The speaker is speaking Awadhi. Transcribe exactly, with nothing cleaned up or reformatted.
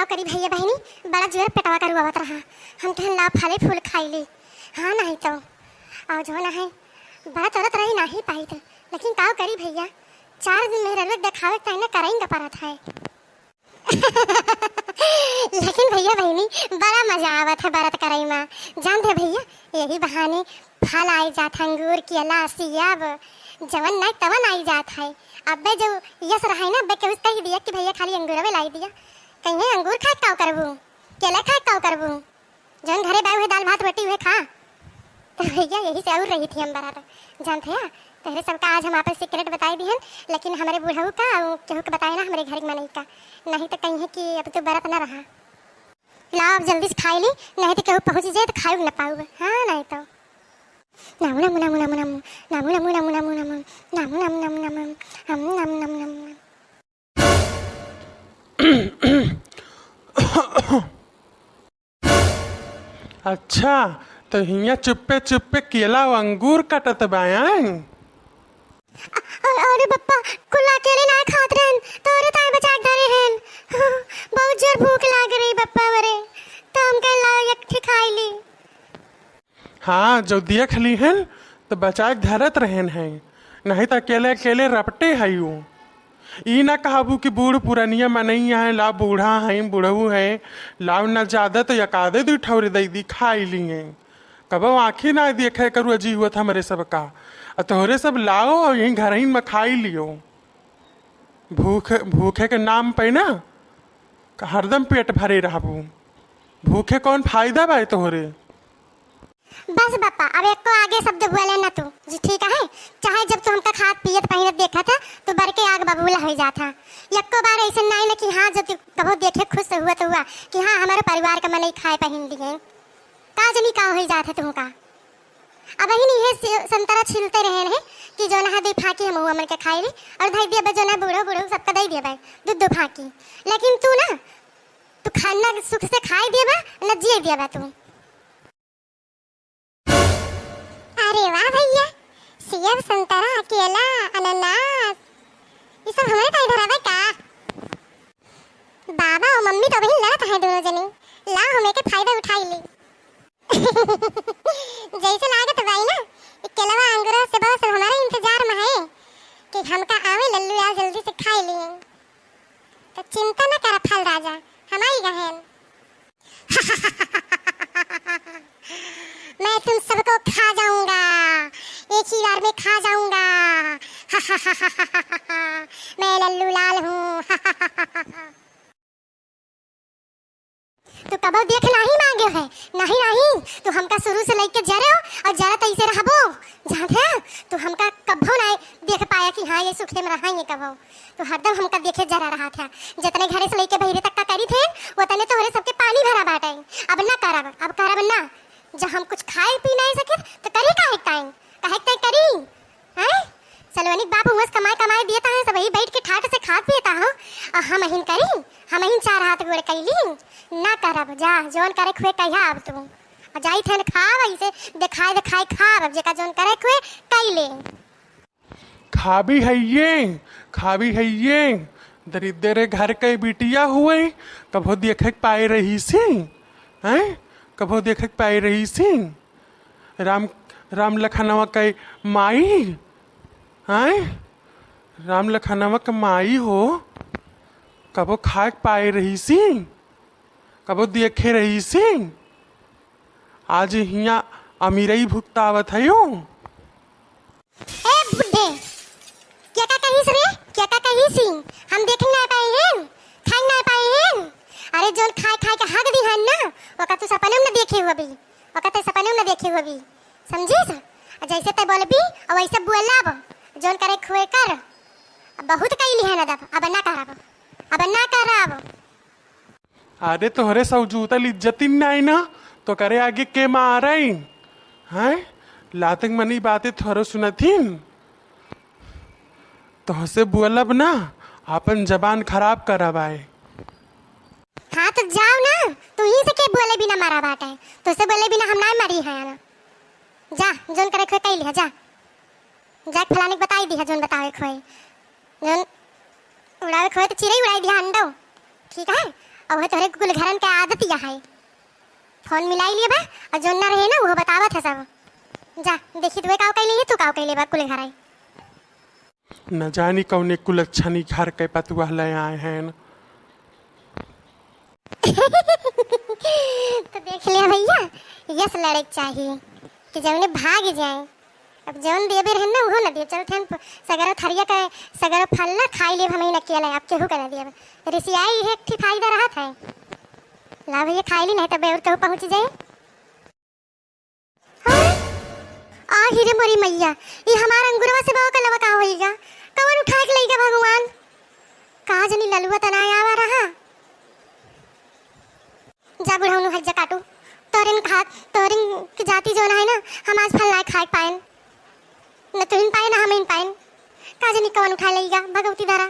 का करी भइया बहिनी, बड़ा जोर पेटवा करुआवत रहा। हम कहन लाव फले फूल खाई ली। हाँ, नहीं तो। अउ जौन है, बरत उरत रही नाही पाइत, लेकिन का करी भइया, चार दिन मेहररुआ देखावे के ताईं ना करइन का परत है। लेकिन भइया बहिनी, बड़ा मजा आवत है बरत करई मा। जानत है भइया, यही बहाने फल आई जात है, अंगूर, केला, सेब, जवन नाई तवन आई जात है। अब्बे जो यस रहे ना, अब्बे केहू से कहि दिया कि भइया खाली अंगूरवे लाई दिया, कहिए अंगूर खाए का करबू, केला खाए का करबू, जौन घरे बाय उहे दाल भात रोटी उहे खा। तो भइया यही से और रही थी हम बरत। जानत है, तोहरे सबका आज हम आपन secret बताई दिहन, लेकिन हमरे बुढ़ऊ का अउ केहू के बताए ना, हमरे घर के मनई का, नहीं तो कहिए कि अब तू बरत ना रहा। लाव अब जल्दी से खाई ली, नहीं तो केहू पहुँच जाए तो खाए ना पाऊ। हाँ, नहीं तो। नामू, नामू, नामू, नामू, नामू। नामू, नामू, नामू, नामू, नामू। नामू, नामू, नामू, नामू, नामू। अच्छा, तो हियाँ चुप्पे चुप्पे केला अउ अंगूर कटत बायन? अ-, अरे बप्पा, कुल अकेले ना खात रहन, तोरे ताई बचा के धरे हन। बहुत जोर भूख लाग रही बप्पा मरे, तो हम कहे लाओ एक ठे खाई ली। हाँ, जो देख लिहन, तो बचाए के धरत रहेन हैं, नहीं तो अकेले अकेले रपटे है ऊ। ई ना कहबू कि बूढ़ पुरनिया मनई हैं, लाव बूढ़ा हैं, बुढ़ऊ हैं, लाव ना ज्यादा तो एक आधे दुइ ठौरे दई दी, खाई लिहें। कबो आँखी ना देखे करू अजी हुआ था हमरे सब का। आ तोहरे सब लाओ और यहीं घरहिन में खाई लियो। भूख, भूखे के नाम पे ना हरदम पेट भरे रहबू। भूखे कौन फायदा बा तोहरे? बस बप्पा, अब एको आगे शब्द बोले ना तू जी, ठीक है? चाहे जब तू हमका खात पियत पहिरत देखत है, तू बर के आग बबूला हो जात है। एको बार ऐसे नाई ना कि हाँ, जब तू कबो देखे खुश हुआ तो हुआ कि हाँ, हमारे परिवार का मनई खाए पहिन लिए। का जनी का हो जात है तुमका? अब ही नहीं है सि-, संतरा छिलते रहे हैं कि जो नहा दे फाकी हम हुआ मन के खाए ली और धई दिया बे जो ना बूढ़ो बूढ़ो सबका दई दिया बे दू दू फाकी। लेकिन तू ना, तू खाना सुख से खाए दिया बा, ना जिए दिया बा तू। अरे वाह भइया, सेब, संतरा, केला, अनानास, ई सब हमरे ताई धरावे का? बाबा अउ मम्मी तो अबहीं लड़त हैं दुनो जनी, लाव हम एके फायदा उठाई ली। जैसे लागत बाई ना, ई केलवा, अंगूरा, सेबवा सब हमरे इंतजार में है कि हमका आवे लल्लू लाल जल्दी से खाई ली। तो चिंता न करा फल राजा, हम आई गहेन। मैं तुम सबको खा जाऊंगा, एक ही बार में खा जाऊंगा। मैं लल्लू लाल हूँ। तू कबो देख नाही मांगे है, नहीं, नहीं, तू हमका शुरू से लेके जरे हो और जरा तैसे रहबो। जानत है, तू हमका कब्बो ना देख पाया कि हाँ, ये सुखे में रहा ये कबो। तू हरदम हमका देखे जरा रहा था। जितने घरे से लेके बहिरे तक का करी थे, उतने तोहरे सबके पानी भरा बाटे। अब ना करब, अब करब ना। जब हम कुछ खाए पी नहीं सके, तो करी काहे टाइम? काहे तय करी? हैं? सलोनी बाप हुआ से कमाए, कमाए दिए ता है, सब ही बैठ के ठाट से खात पिए ता हो। और हम अहिन करी, हम अहिन चार हाथ गोड़ कैली, ना करब। जा, जौन करे खुए कहिया अब तू। आ जाई थन खाब, ऐसे देखाए, देखाए खाब, अब जेका जौन करे खुए कैले। खाबी हइये, खाबी हइये, दरिद्र घर के बिटिया हुए, कभो देखे के पाए रही सी, हैं? कभो देखे के पाए रही सी? राम, राम लखनवा के माई, हैं? राम लखनवा के माई हो, कबो खाए के पाए रही सी, कबो देखे रही सी, आज हियाँ अमीरई भुगतावत है यो। ए बुड्ढे, क्या का कहिस रे? क्या का कहिस ही? हम देख ना पाए हैं, खाए ना पाए हैं। अरे जोन खाए खाए के हक दी है ना, ओका तू सपने में ना देखे हुआ भी। ओका ते सपने में देखे होबी, समझिस? आ जैसे ते बोलबी, और वैसे बोलब। जौन करे खुए कर। अब बहुत कैली है ना, अब, अब ना करब, अब ना करब। अरे तोहरे सौजूतल इज्जतिन नाई ना, तो करे आगे के मारई? हैं? लातक मनी बातें थोरो सुनथिन। तोहसे बोलब ना, आपन जबान खराब करब आए। हाँ, तो जाओ ना, तू ही से के बोले बिना मारा बाटे, तोसे बोले बिना हम ना मरी है ना। जा, जोन करे खोए कई लिहा, जा। जा फलाने के बताई दिहा, जोन बतावे खोए, जोन उड़ावे खोए तो चिरई उड़ाई दिहा अंडो, ठीक है? अउहे तोहरे कुल घरन के आदत या है। फोन मिलाई लिए बा, अउर जौन ना रहे ना, उहो बतावत है सब। जा, देखी तू काव कइले ही, तू काव कइले बा कुल घर आई। न जानी कौने कुलच्छनी घर के पतुआ ले आए हैं। तो देख लिया भैया, यस लड़े के चाहिए कि जौने भाग जाए। अब जौन देबे रहन ना, उहो न देब। चल थेन प-, सगरो थरिया के, सगरो फल ना खाई लेब, हम ही न अकेले, अब केहू के न देब। रिसियाई इहे एक ठी फायदा रहत है। ला भैया, खाई ली, नहीं तो बेउर केहू पहुँच जाए। हाँ? आ ही रे मोरी मैया, ई हमार अंगुरवा से बाबा कलवा का होइगा? कवन उठा के लइगा भगवान? का जनी ललुआ तना आवा रहा। जा बुढ़ौनु हज्जा काटू, तोरिन खात, तोरिन के जाति जौन है ना, हम आज फल ना खाए पाएन, न तुहिन पाए, न हमीन पाएन। का जनी कवन उठा लइगा, भगवती धरा।